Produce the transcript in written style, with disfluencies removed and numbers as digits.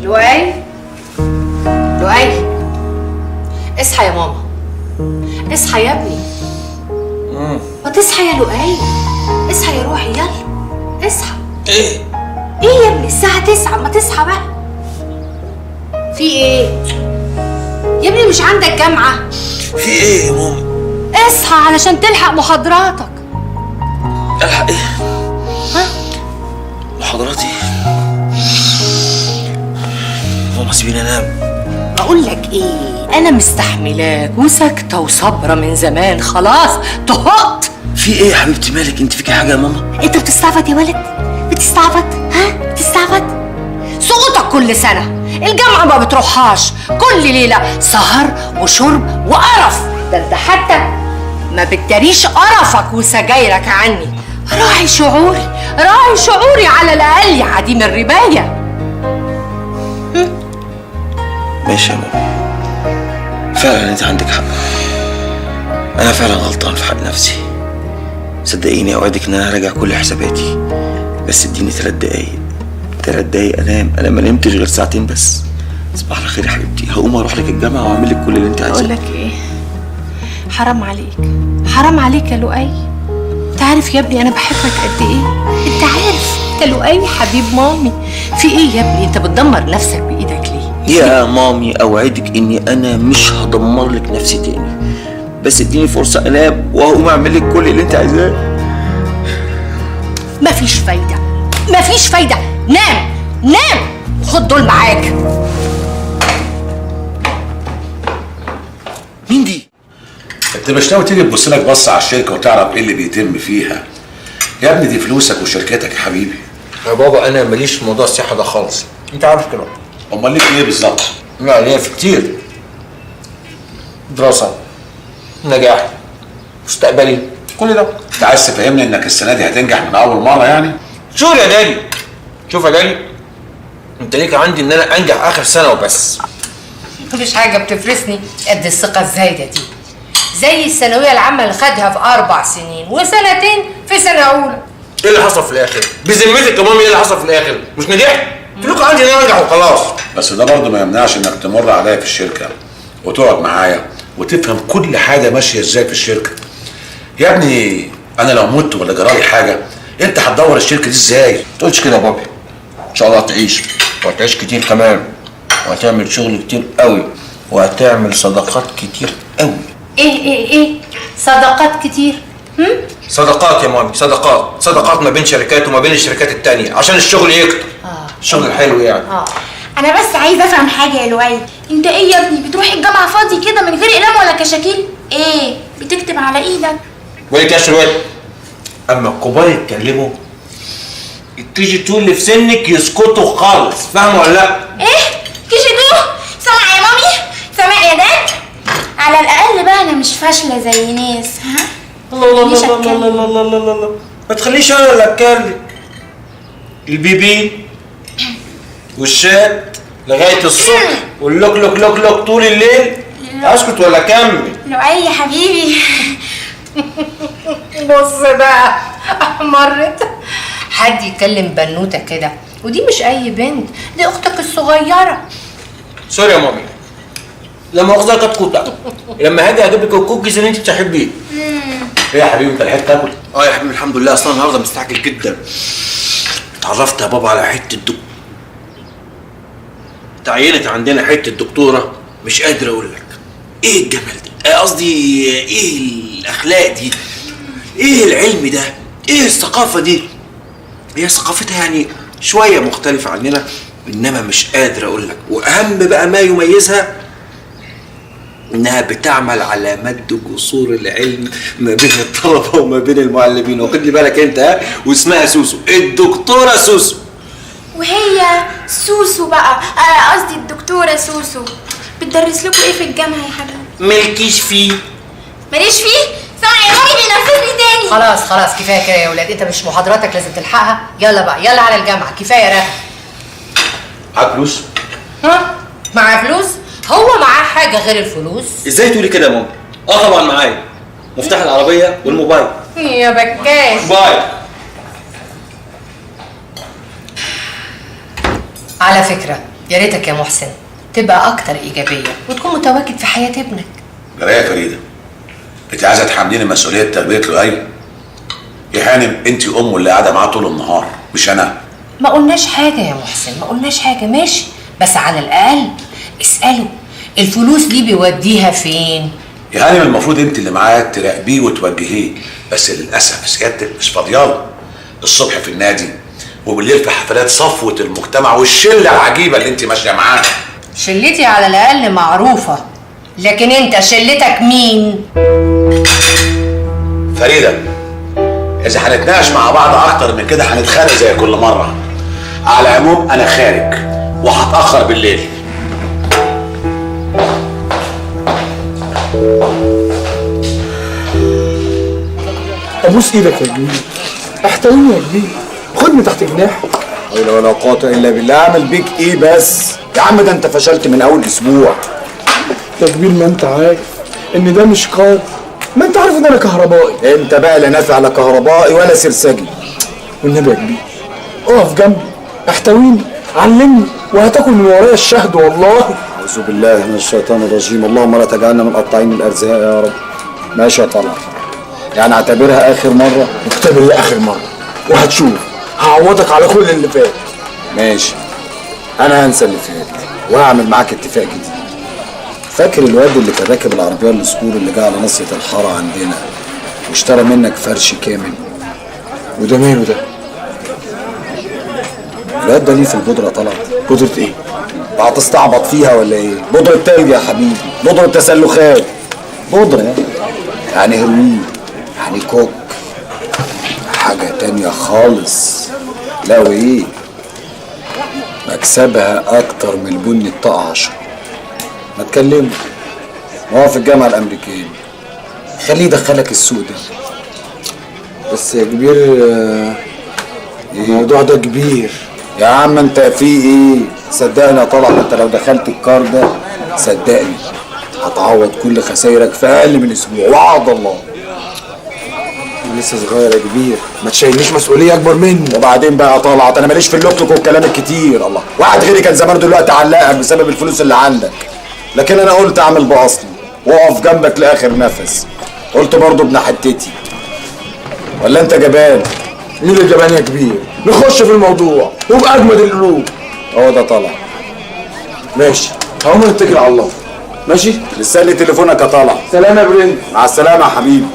لؤي، لؤي، اصحى يا ماما، اصحى يا ابني. ما تصحى يا لؤي، اصحى يا روحي، يلا اصحى. ايه؟ ايه يا ابني الساعة 9، ما تصحى بقى. في ايه؟ يا ابني مش عندك جامعة؟ في ايه يا ماما؟ اصحى علشان تلحق محاضراتك. الحق ايه؟ ها؟ محاضراتي؟ ماما سيبيني انام. بقول لك ايه، انا مستحملاك وساكته وصابره من زمان، خلاص طهقت. في ايه يا حبيبتي؟ مالك انت؟ فيكي حاجة يا ماما؟ انت بتستعبط يا ولد؟ بتستعبط؟ ها؟ بتستعبط؟ سقوطك كل سنة، الجامعة ما بتروحهاش، كل ليلة سهر وشرب وقرف، ده انت حتى ما بتداريش قرفك وسجايرك عني. راعي شعوري، راعي شعوري على الاقل يا عديم الربايه. ماشي يا ماما، فعلا انت عندك حق، انا فعلا غلطان في حق نفسي. صدقيني اوعدك ان انا هراجع كل حساباتي، بس اديني 3 دقايق، 3 دقايق انام. انا ما نمتش غير ساعتين بس. صباح الخير يا حبيبتي، هقوم اروح لك الجامعة واعمل لك كل اللي انت عايزاه. اقول لك ايه، حرام عليك، حرام عليك يا لؤي. انت عارف يا ابني انا بحبك قد ايه؟ انت عارف انت لؤي حبيب مامي. في ايه يا ابني؟ انت بتدمر نفسك بايدك ليه؟ يا مامي اوعدك اني انا مش هدمر لك نفسي تاني، بس اديني فرصة انام وهقوم اعمل لك كل اللي انت عايزاه. مفيش فايده، مفيش فايده. نام نام، خد دول معاك. مين دي؟ انت مش ناوي تيجي تبص لك بصة على الشركة وتعرف ايه اللي بيتم فيها؟ يا ابني دي فلوسك وشركتك يا حبيبي. يا بابا انا ماليش في موضوع السياحة ده خالص، انت عارف كده. امال ليك ايه بالظبط؟ لا ليا في كتير، دراسة، نجاح، مستقبلي، كل ده. انت عايز تفهمني انك السنة دي هتنجح من اول مرة يعني؟ شوف يا دالي، شوف يا دالي، انت ليك عندي ان انا انجح اخر سنة وبس. مفيش حاجة بتفرسني قد الثقة الزايدة دي، زي الثانوية العامة اللي خدها في 4 سنين وسنتين في سنة اولى. ايه اللي حصل في الاخر؟ بذمتك يا مامي ايه اللي حصل في الاخر؟ مش نجحت؟ قلت لكم عندي ان انا انجح وخلاص. بس ده برضه ما يمنعش انك تمر عليا في الشركة وتقعد معايا وتفهم كل حاجة ماشية ازاي في الشركة. يا ابني انا لو مت ولا جرالي حاجة انت هتدور الشركة دي ازاي؟ ما تقولش كده يا بابي، ان شاء الله هتعيش وهتعيش كتير كمان، وهتعمل شغل كتير قوي، وهتعمل صداقات كتير قوي. ايه ايه ايه صداقات كتير؟ صداقات يا مامي، صداقات، صداقات ما بين شركات وما بين الشركات التانية عشان الشغل يكتر. الشغل الحلو يعني. انا بس عايزه افهم حاجة يا لؤي، انت ايه يا ابني بتروح الجامعة فاضي كده من غير اقلام ولا كشاكيل؟ ايه بتكتب على ايدك؟ ولك يا شروق، اما الكبار يتكلموا الكي جي 2 اللي في سنك يسكتوا خالص، فاهمه ولا لا؟ ايه كي جي 2؟ سامع يا مامي؟ سامع يا داد؟ على الاقل بقى انا مش فاشلة زي ناس. ها؟ الله الله الله الله الله الله الله الله، ما تخليش انا اللي اتكلم. البيبي والشات لغاية الصبح واللوك لوك لوك لوك طول الليل، اسكت ولا اكمل؟ لؤي يا حبيبي. بص بقى احمرت. حد يكلم بنوته كده، ودي مش اي بنت، دي اختك الصغيرة. sorry يا مامي، لا مؤاخذة كتكوته، لما هاجي هجيب لك الكوكيز اللي انت بتحبيه. ايه يا حبيبي انت لحقت تاكل؟ اه يا حبيبي الحمد لله، اصلا النهارده مستعجل جدا. اتعرفت يا بابا على حتة تعينت عندنا حتة دكتورة، مش قادر اقول لك ايه الجمال ده، قصدي ايه الاخلاق دي، ايه العلم ده، ايه الثقافة دي. هي ثقافتها يعني شوية مختلفة عننا، انما مش قادر اقول لك. واهم بقى ما يميزها انها بتعمل على مد جسور العلم ما بين الطلبة وما بين المعلمين، واخد لي بالك انت؟ ها؟ واسمها سوسو، الدكتورة سوسو. وهي سوسو بقى، قصدي الدكتورة سوسو، بتدرس لكم ايه في الجامعة يا حبيبي؟ مالكيش فيه. ماليش فيه؟ سامع يا مامي بينرفزني تاني. خلاص خلاص كفاية كده يا ولاد، انت مش محاضراتك لازم تلحقها. يلا بقى يلا على الجامعة، كفاية رغي. معاك فلوس؟ ها؟ معاه فلوس؟ هو معاه حاجة غير الفلوس؟ ازاي تقولي كده يا ماما؟ اه طبعا معايا مفتاح العربية والموبايل. يا بكاش. bye. على فكرة يا ريتك يا محسن تبقى اكتر ايجابية وتكون متواجد في حياة ابنك. جرايه يا فريدة، انت عايزه تحمليني مسؤولية تربيه لؤي؟ يا هانم انت امه اللي قاعدة معاه طول النهار مش انا. ما قلناش حاجة يا محسن، ما قلناش حاجة، ماشي، بس على الاقل اساله الفلوس دي بيوديها فين؟ يا هانم المفروض انت اللي معاه تراقبيه وتوجهيه، بس للاسف سيادتك مش فاضياله. الصبح في النادي وبالليل في حفلات صفوه المجتمع والشله العجيبة اللي انت ماشية معاها. شلتي على الاقل معروفة، لكن انت شلتك مين؟ فريدة اذا هنتناقش مع بعض اكتر من كده هنتخانق زي كل مرة. على العموم انا خارج وهتاخر بالليل. ابوس ايدك يا كبير، احترمني يا كبير، خدني تحت جناحك. لا ولا قوة الا بالله. اعمل بيك ايه بس يا عم؟ ده انت فشلت من اول اسبوع يا كبير. ما انت عارف ان ده مش قاضي، ما انت عارف ان انا كهربائي. انت بقى لا نافع لا كهربائي ولا سرسجي. والنبي يا كبير اقف جنبي، احتويني، علمني، وهتاكل من ورايا الشهد والله. اعوذ بالله من الشيطان الرجيم، اللهم لا تجعلنا من قطاعين الارزاق يا رب. ماشي يا طلعت، يعني اعتبرها اخر مرة؟ اعتبرها اخر مرة وهتشوف، هعوضك على كل اللي فات. ماشي، انا هنسى اللي فات وهعمل معاك اتفاق جديد. فاكر الواد اللي كان راكب العربية السكور اللي جه على ناصية الحارة عندنا واشترى منك فرش كامل؟ وده ماله ده؟ الواد ده ليه في البودره طلعت. بودره ايه؟ هتستعبط فيها ولا ايه؟ بودره تلج يا حبيبي، بودره تسلخات، بودره يعني هيروين، يعني كوك، حاجة تانية خالص. لا وايه، مكسبها اكتر من البني الطاقة 10. ما تكلمه، هو في الجامعة الأمريكية، خليه يدخلك السوق ده. بس يا كبير الموضوع ده كبير يا عم. انت في ايه؟ صدقني يا طلعت، انت لو دخلت الكار ده صدقني هتعوض كل خسايرك في اقل من اسبوع، وعد الله. انا لسه صغير يا كبير، ما تشيلنيش مسؤولية اكبر مني. وبعدين بقى يا طلعت، انا ماليش في اللوكلوك والكلام الكتير. الله، واحد غيري كان زمان دلوقتي علقك بسبب الفلوس اللي عندك، لكن انا قلت اعمل باصلي واقف جنبك لاخر نفس. قلت برضه ابن حتتي، ولا انت جبان؟ مين اللي جبان يا كبير؟ نخش في الموضوع وباجمد القلوب. هو ده طلع. ماشي، هقوم نتكل على الله. ماشي؟ لسه لي تليفونك يا طلع. سلام يا برنس. مع السلامة يا حبيبي.